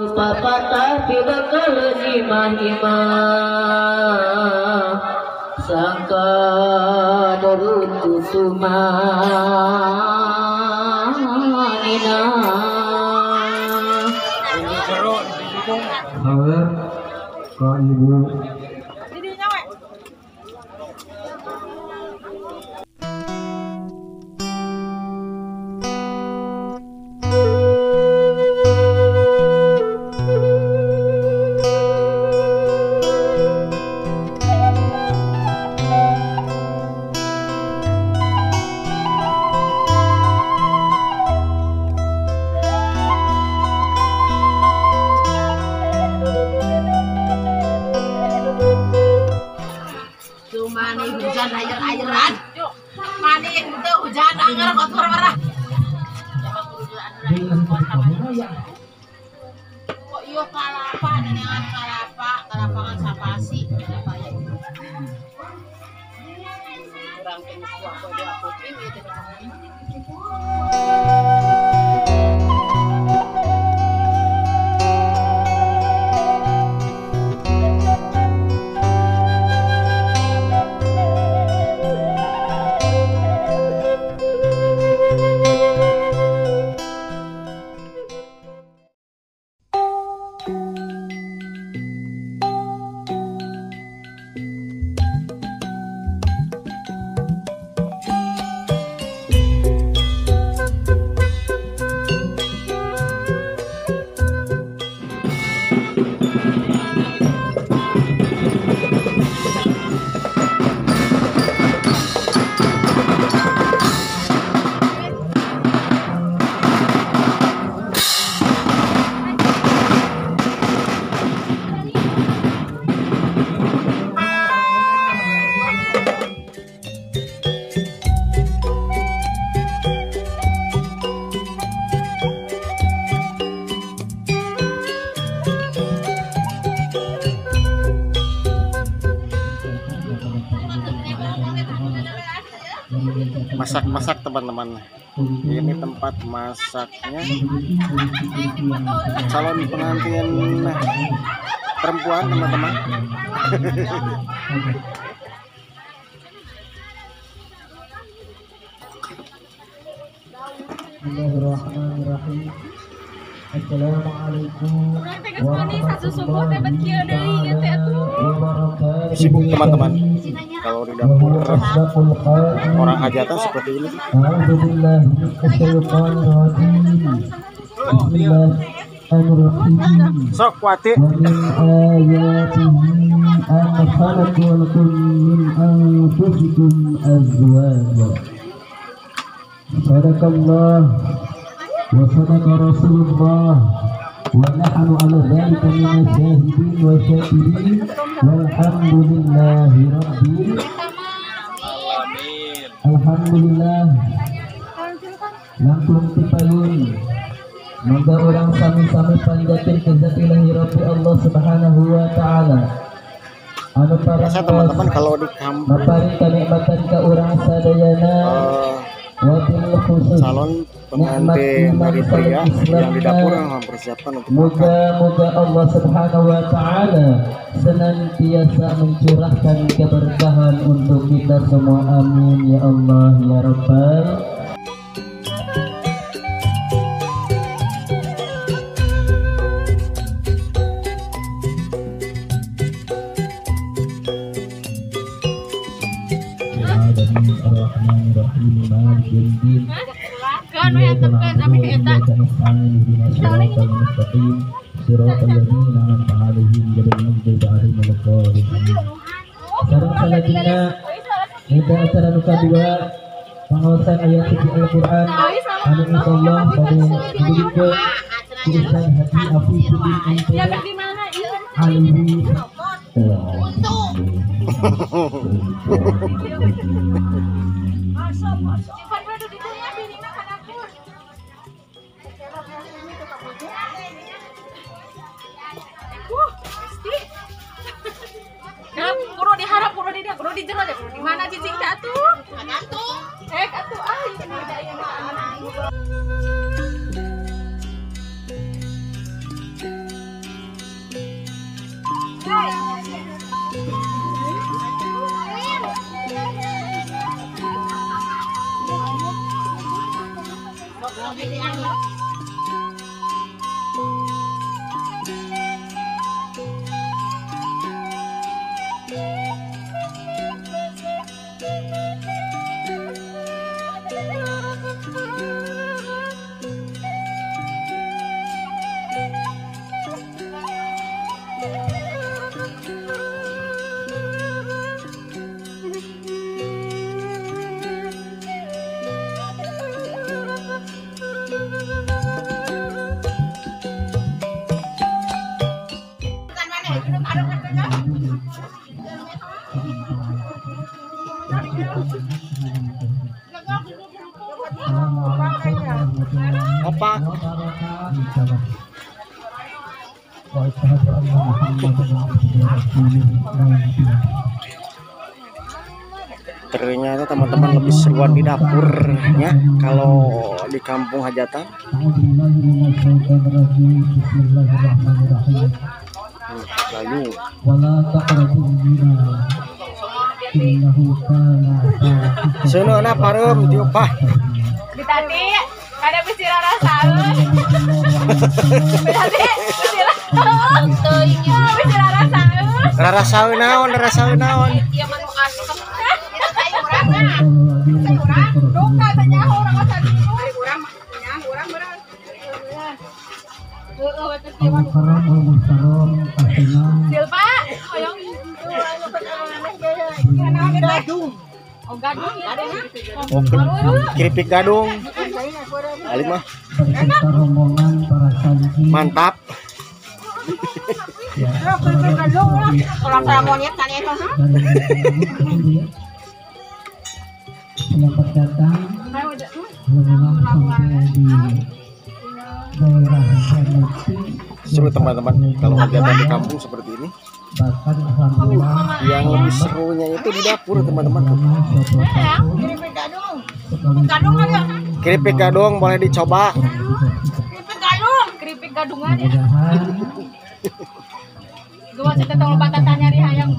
Papatah pidakal imah-imah sangka darutu tumanina. Sawer ke ibu. Hujan air-airan, mani itu hujan anggar kotor marah. Kok iyo kalapa dengan kalapa, kalapangan sapasi. Kurang Masak-masak teman-teman, ini tempat masaknya calon pengantin perempuan teman-teman. Bismillahirrahmanirrahim. Assalamualaikum warahmatullahi wabarakatuh. Sibuk teman-teman kalau di dapur orang hajatan seperti ini. Sok kuati. Sadaqallah wa sadaqa Rasulullah wa nahnu ala dzalika minasy syahidiin wa syakirin walhamdulillahi rabbil alamin. Alhamdulillah langkung tipayun mangga urang sami-sami panjatin ke zat ilahi Rabbi Allah Subhanahu wa taala. Anu biasa teman-teman kalau di kampung mapari kanikmatan ka urang sadayana calon pengantin dari pria yang di dapur yang mempersiapkan untuk makan. Moga-moga Allah Subhanahu wa taala senantiasa mencurahkan keberkahan untuk kita semua. Amin ya Allah ya Rabbal. Acara nuka dua pengawasan ayat suci Al-Quran anu insyaallah pada diberikan Ustaz Haji Afifuddin Alwi. Kudu diharap, kudu di kudu di jero, kudu di mana cicing atuh? Eh, atuh ah ini ada. Opak. Ternyata teman-teman lebih seruan di dapur ya kalau di kampung hajatan. Layu. Seuneuhna pareum diupah. Ditadi kada bisi rarasaeun. Ditadi bisi rarasaeun. Rarasaeun naon, rarasaeun naon. Ieu mah nu asem. Duka teh nyaho urang mah tadi. Urang mah nyaho urang beurang. Heueuh teh kieu mah. Silva, hoyong gadung. Oh, gadung ya. Oh, keripik gadung. Alim mah. Mantap. Selamat datang. Alhamdulillah sampai di daerah. Seru teman-teman kalau hajatan di kampung seperti ini. Bahkan alhamdulillah yang lebih serunya itu di dapur teman-teman. Keripik gadung. Keripik gadung boleh dicoba. Keripik gadung, keripik gadungan ya. Gua cerita tentang lompatan nyari hayang.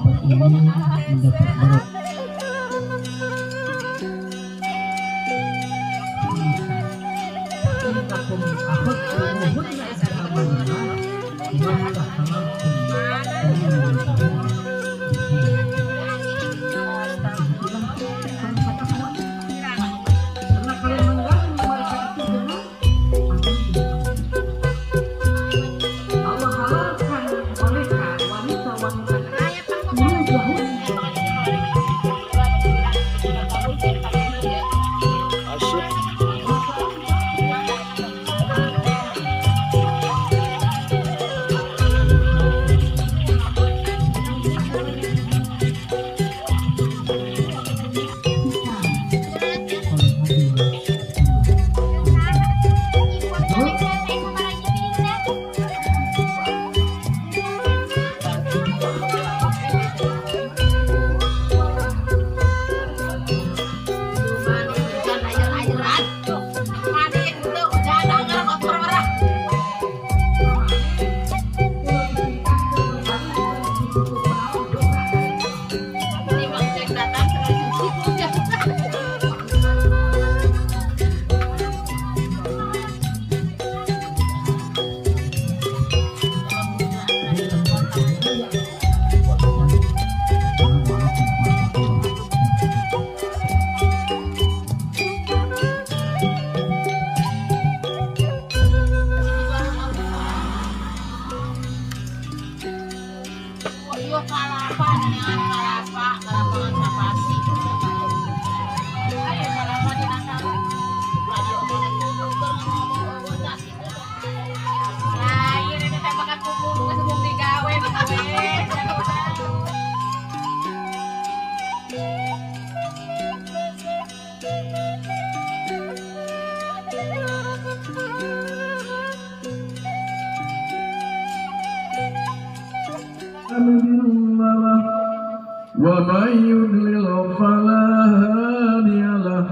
ومن يضلل فلا هادي له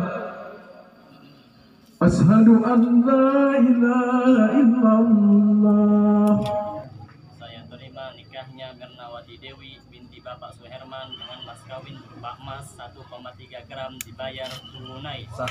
أشهد أن لا إله إلا الله. Saya terima nikahnya Mirnawati Dewi binti Bapak Suherman dengan mas kawin berupa emas 1,3 gram dibayar tunai. Sah.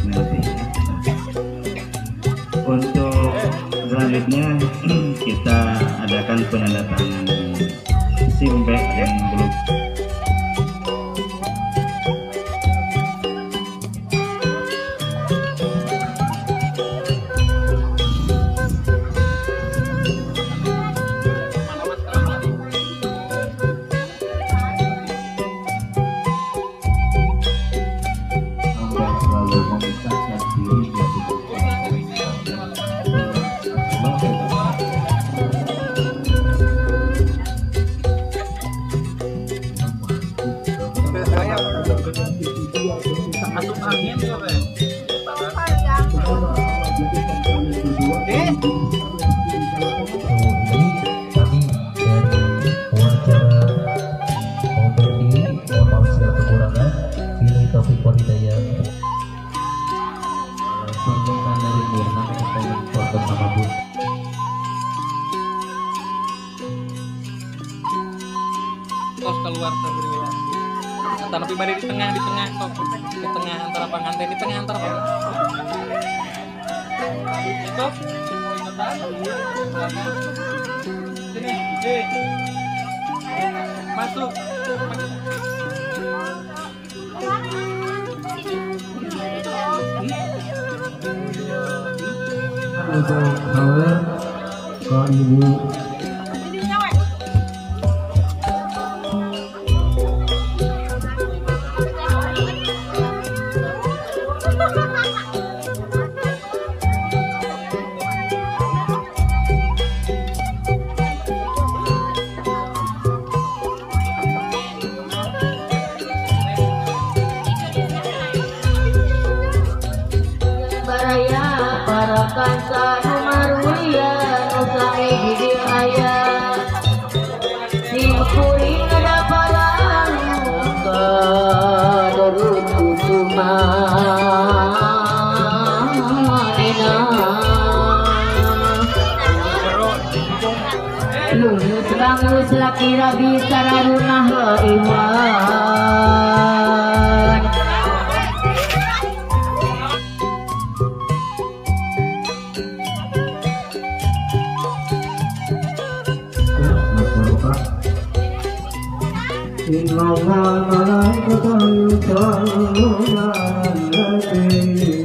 Nanti. Selanjutnya kita adakan penandatanganan SIM B yang belum. Selalu memisahkan dirinya Ini kami dari wawancara mohon diri, mohon maaf segala kekurangan. Pilih topik walhidayah. Kunjungan dari Mirna untuk nama Bu. Tos keluar terberi. Tapi bari di tengah sok di tengah antara pengantin, di tengah antara pengantin. Itu sini, masuk. Untuk power ke ibu. Baraya para kansa numaruya nusae gigi aya simkuring ada parang kadorut kusuma nena lulus bangus laki rabi sararunah iwan. Inna Allah malaikatahu yusholluna 'alan nabi.